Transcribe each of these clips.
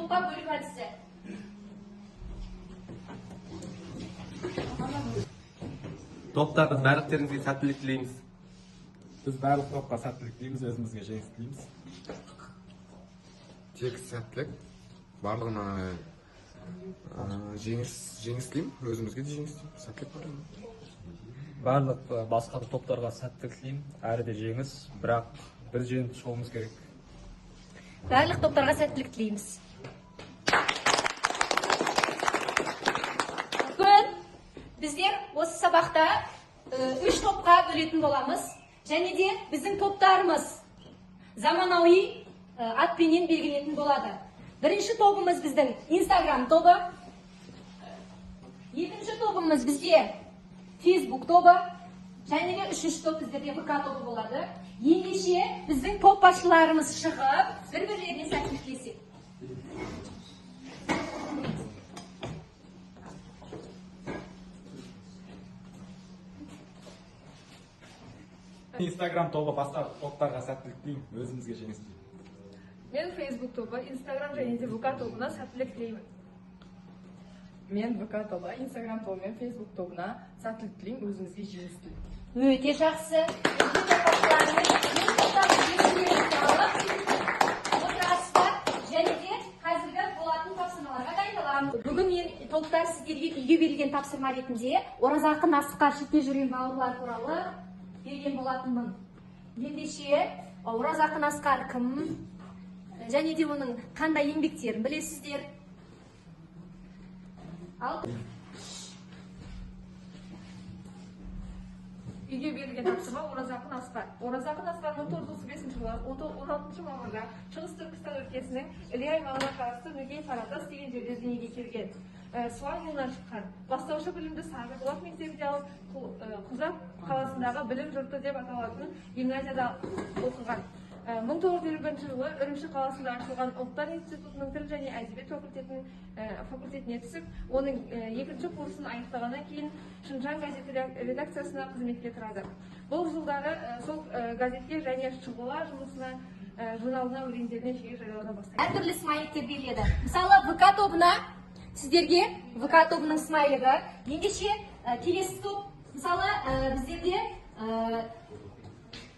Топқа бөлу әдісі. Топтар, біз барлықтеріңізге сәттілік тілейміз. Біз барлық топқа сәттілік тілейміз, өзімізге жеңіс тілейміз. Тек сәттілік, барлығына жеңіс тілеймін, өзімізге де жеңіс тілеймін, сәттілік барлығына. Барлық басқа да топтарға сәттілік тілеймін, әрі де жеңіс, бірақ біз жеңіп шығуымыз керек. Барлық топтарға сәттілік тілейміз. Бүгін біздер осы сабақта 3 топқа бөлетін боламыз. Және де біздің топтарымыз заманауи атпенен белгіленетін болады. Бірінші тобымыз біздің Инстаграм тобы. Екінші тобымыз бізде Facebook тобы. Және де үшінші топ біздерде ВК тобы болады. Ендеше біздің топ басшыларымыз шығып, бір-бірлеріне сәттілік тілесек. Инстаграм тобы басқа топтарға сәттілік тілеймін, өзімізге жеңіс тілеймін. Мен Facebook тобы, Инстаграм және де ВК тобына сәттілік тілеймін. Мен ВК тобы, Инстаграм тобы мен Facebook тобына сәттілік тілеймін, өзімізге жеңіс тілеймін. Өте жақсы. Отырасыздар және де қазіргі болатын тапсырмаларға дайындаламыз. Бүгін мен топтар сіздерге үйге берілген тапсырма ретінде Оразақын Асқар шетте жүрген бауырлар туралы берген болатынмын. Ендеше Оразақын Асқар кім? Және де оның қандай еңбектерін білесіздер? Ал Үйге берілген тапсырма Оразақын Асқар. Оразақын Асқар 1935 жылы 16 мамырда Шығыс Түркістан өлкесінің Іле аймағына қарасты Нөгей Қаратас деген жерде дүниеге келген. Суан руынан шыққан. Бастаушы білімді Сарыбұлақ мектебінде алып, Құзақ қаласындағы білім жұрты деп аталатын гимназияда оқыған. 1951 жылы Үрімші қаласында ашылған Ұлттар институтының тіл және әдебиет факультетіне түсіп, оның екінші курсын аяқтағаннан кейін Шынжаң газеті редакциясына қызметке тұрады. Бұл жылдары сол газетке және Шұғыла жұмысына, журналына өлеңдеріне жиі жариялана бастайды. Әртүрлі смайликтер беріледі. Мысалы, ВК тобына сіздерге ВК тобының смайлигі. Ендеше келесі топ, мысалы, біздерде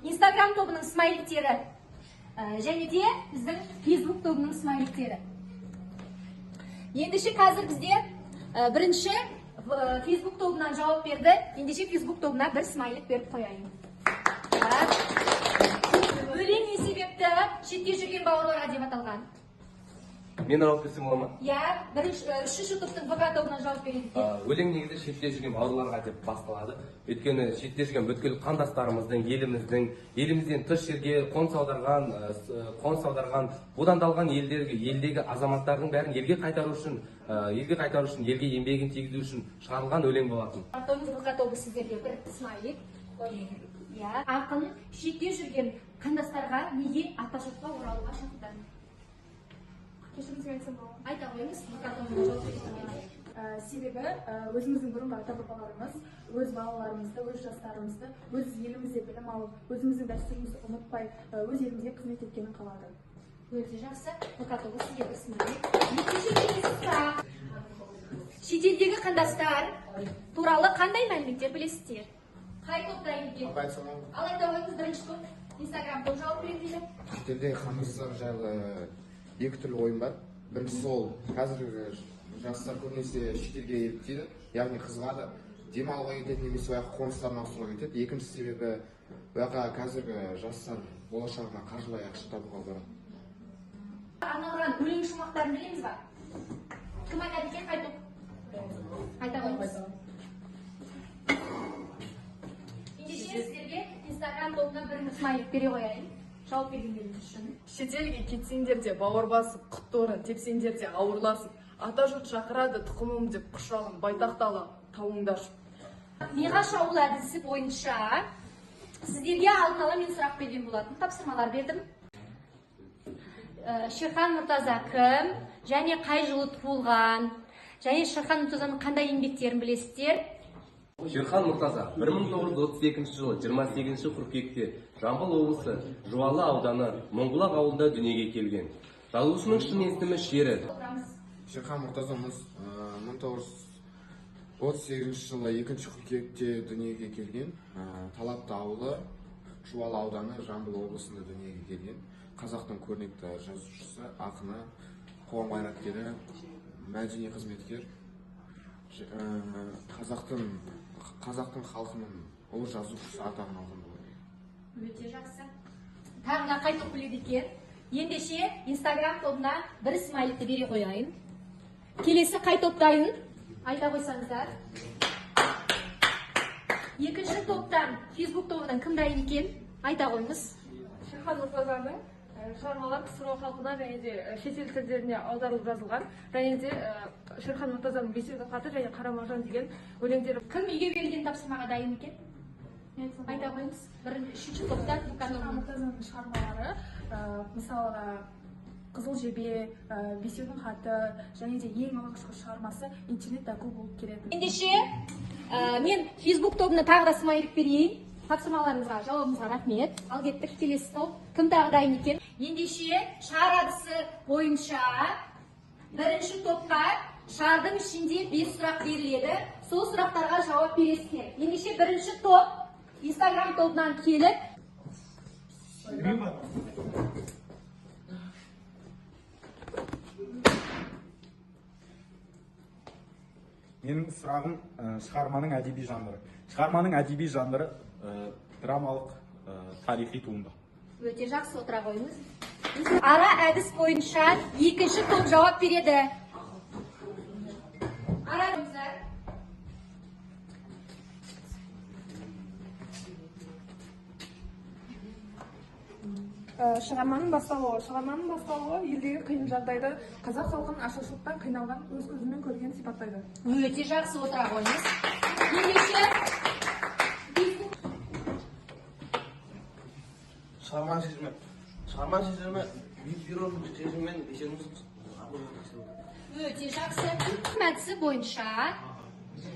Инстаграм тобының смайликтері, және де біздің Facebook тобының смайликтері. Ендеше қазір бізде бірінші Facebook тобынан жауап берді. Ендеше Facebook тобына бір смайлик беріп қояйын. Өлең не себепті шетте жүрген бауырларға деп аталған? Мен жауап берсем бола ма? Иә, үшінші топтың ВК тобынан жауап береді екен. Өлең негізі шетте жүрген бауырларға деп басталады. Өйткені шетте жүрген бүткіл қандастарымыздың, елімізден тыс жерге қоныс аударған, бодандалған елдегі азаматтардың бәрін елге қайтару үшін, елге еңбегін тигізу үшін шығарылған өлең болатын. Тобымыз ВК тобы сіздерге бір смайлик. Иә, ақын шетте жүрген қандастарға неге атажұртқа оралуға шақырды? Кешіріңіз, мен айтсам болады ма? Айта қойыңыз, ВК тобына жауап беретін. Себебі өзіміздің бұрынғы ата-бабаларымыз өз балаларымызды, өз жастарымызды, өз елімізде білім алып, өзіміздің дәстүрімізді ұмытпай, өз елімізге қызмет еткенін қалады. Өте жақсы. ВК тобы сізге бір смайлик. Екінші келесі сұрақ. Шетелдегі қандастар туралы қандай мәліметтер білесіздер? Қай топта екен? Апай, айтсам болады ма? Ал айта қойыңыз, бірінші топ Инстаграм топ жауап береді дейді. Шетелдегі қандастар жайлы екі түрлі ойым бар. Біріншісі ол қазіргі жастар көбінесе шетелге еліктейді, яғни қызығады, демалуға кетеді немесе ол жаққа қоныстарын ауыстыруға кетеді. Екінші себебі ол жаққа қазіргі жастар болашағына қаржылай ақша табуға барады. Арналған өлең шумақтарын білеміз ба? Кім айтады екен? Қай топ? Айта қойыңыз. Ендеше сіздерге Инстаграм тобынан бір смайлик бере қояйын. Жауап бергендеріңіз үшін. Шетелге кетсеңдер де бауыр басып, құтты орын тепсеңдер де ауырласып, ата жұрт шақырады тұқымым деп құшағын байтақ дала тауыңды ашып. Миға шабуыл әдісі бойынша сіздерге алдын ала мен сұрақ берген болатын, тапсырмалар бердім. Шерхан Мұртаза кім және қай жылы туылған? Және Шерхан Мұртазаның қандай еңбектерін білесіздер? Шерхан Мұртаза 1932 жылы 28 қыркүйекте Жамбыл облысы Жуалы ауданы Мыңбұлақ ауылында дүниеге келген. Жазушының шын есімі Шері. Шерхан Мұртаза 1938 жылы 2 қыркүйекте дүниеге келген. Талапты ауылы, Жуалы ауданы, Жамбыл облысында дүниеге келген. Қазақтың көрнекті жазушысы, ақыны, қоғам қайраткері, мәдени қызметкер, қазақтың халқының ұлы жазушысы атағын алған болатын. Өте жақсы. Тағы да қай топ біледі екен? Ендеше Инстаграм тобына бір смайликті бере қояйын. Келесі қай топ дайын? Айта қойсаңыздар. Екінші топтан, Facebook тобынан кім дайын екен? Айта қойыңыз. Шерхан Мұртазаның шығармалары КСРО халқына және де шетел тілдеріне аударылып жазылған. Және де Шерхан Мұртазаның Бесеудің хаты және Қара маржан деген өлеңдері. Кім үйге берілген тапсырмаға дайын екен? Айта қойыңыз. Үшінші топтан Шерхан Мұртазаның шығармалары, мысалға Қызыл жебе, Бесеудің хаты және де ең алғашқы шығармасы интернет дәку болып келеді. Ендеше мен Facebook тобына тағы да смайлик берейін. Тапсырмаларыңызға, жауабыңызға рахмет. Ал кеттік келесі топ. Кім тағы дайын екен? Ендеше шар әдісі бойынша бірінші топқа шардың ішінде 5 сұрақ беріледі. Сол сұрақтарға жауап бересіздер. Ендеше бірінші топ Инстаграм тобынан келіп Менің сұрағым шығарманың әдеби жанры. Шығарманың әдеби жанры драмалық тарихи туынды. Өте жақсы, отыра қойыңыз. Ара әдіс бойынша екінші топ жауап береді. Ара әдісі. Шығарманың басталуы. Шығарманың басталуы елдегі қиын жағдайды, қазақ халқының ашаршылықтан қиналған өз көзімен көрген сипаттайды. Өте жақсы, отыра қойыңыз. Ендеше Шығарманың шешімі. Шығарманың шешімі бюроның шешімімен шешіміз. Өте жақсы. Әдісі бойынша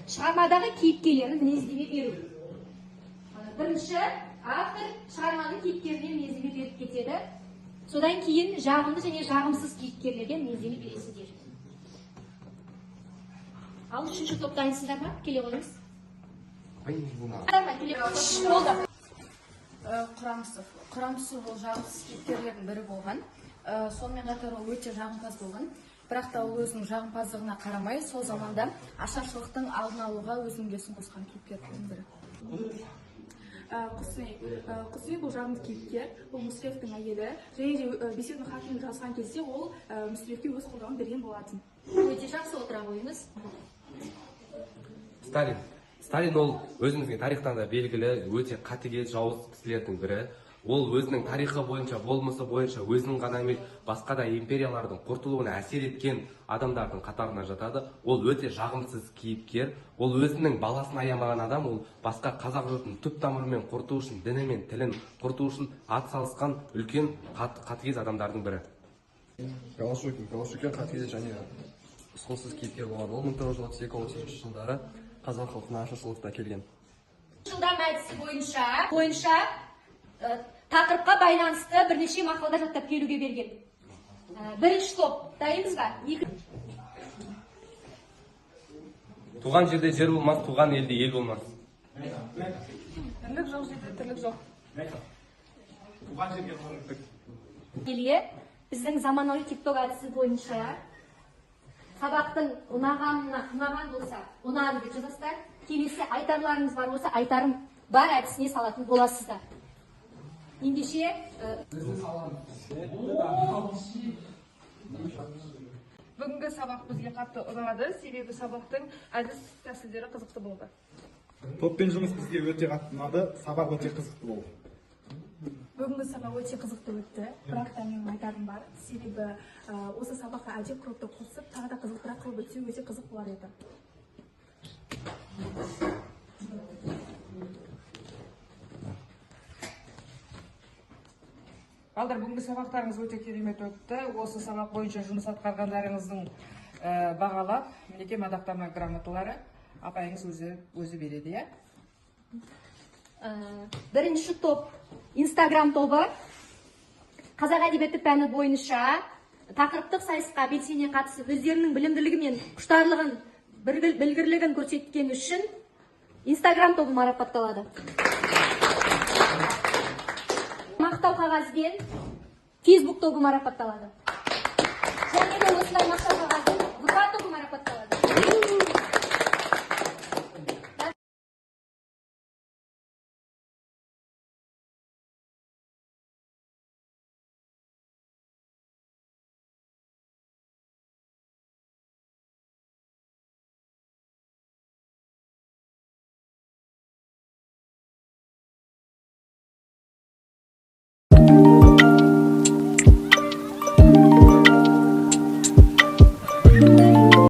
шығармадағы кейіпкерлерін мінездеме беру. Бірінші автор шығарманың кейіпкеріне мінездеме беріп кетеді. Содан кейін жағымды және жағымсыз кейіпкерлерге мінездеме бересіздер. Ал үшінші топ дайынсыздар ма? Келе қойыңыз. Болды. Құрамысов. Құрамысов ол жағымсыз кейіпкерлердің бірі болған. Сонымен қатар ол өте жағымпаз болған. Бірақ та ол өзінің жағымпаздығына қарамай, сол заманда ашаршылықтың алдын алуға өзінің үлесін қосқан кейіпкерлердің бірі. Құсни. Құсни бұл жағымды кейіпкер, бұл Мүсіревтің әйелі. Және де Бесеудің хатын жазған кезде ол Мүсіревке өз қолдауын берген болатын. Өте жақсы, отыра қойыңыз. Сталин. Сталин ол өзімізге тарихтан да белгілі өте қатыгез, жауыз кісілердің бірі. Ол өзінің тарихы бойынша, болмысы бойынша өзінің ғана емес, басқа да империялардың құртылуына әсер еткен адамдардың қатарына жатады. Ол өте жағымсыз кейіпкер. Ол өзінің баласын аямаған адам, ол басқа қазақ жұртын түп тамырымен құрту үшін, діні мен тілін құрту үшін ат салысқан үлкен қатыгез адамдардың бірі. Голощёкин. Голощёкин қатыгез және ұсқынсыз кейіпкер болған. Ол 1932-33 жылдары қазақ халқына ашаршылықты әкелген. Жылдам әдісі бойынша тақырыпқа байланысты бірнеше мақалдар жаттап келуге берген. Бірінші топ дайынбыз ба? Туған жерде жер болмас, туған елде ел болмас. Тірлік жоқ жерде тірлік жоқ. Туған жерге қонақтық. Елге біздің заманауи TikTok әдісі бойынша сабақтың ұнаған болса, ұнады деп жазасыздар. Келесі айтарларыңыз бар болса, айтарым бар әдісіне салатын боласыздар. Ендеше Бүгінгі сабақ бізге қатты ұнады, себебі сабақтың әдіс тәсілдері қызықты болды. Топпен жұмыс бізге өте қатты ұнады, сабақ өте қызықты болды. Бүгінгі сабақ өте қызықты өтті, бірақ та менің айтарым бар. Себебі осы сабаққа әдеп құрыпты қосып, тағы да қызықтырақ қылып өтсе өте қызық болар еді. Балдар, бүгінгі сабақтарыңыз өте керемет өтті. Осы сабақ бойынша жұмыс атқарғандарыңыздың бағалап, мінекей мадақтама грамоталары апайыңыз өзі береді, иә? Бірінші топ, Инстаграм тобы, қазақ әдебиеті пәні бойынша Тақырыптық сайысқа белсене қатысып, өздерінің білімділігі мен құштарлығын, білгірлігін көрсеткен үшін Инстаграм тобы марапатталады. Мақтау қағазбен Фейсбук тобы марапатталады. Және де осындай мақтау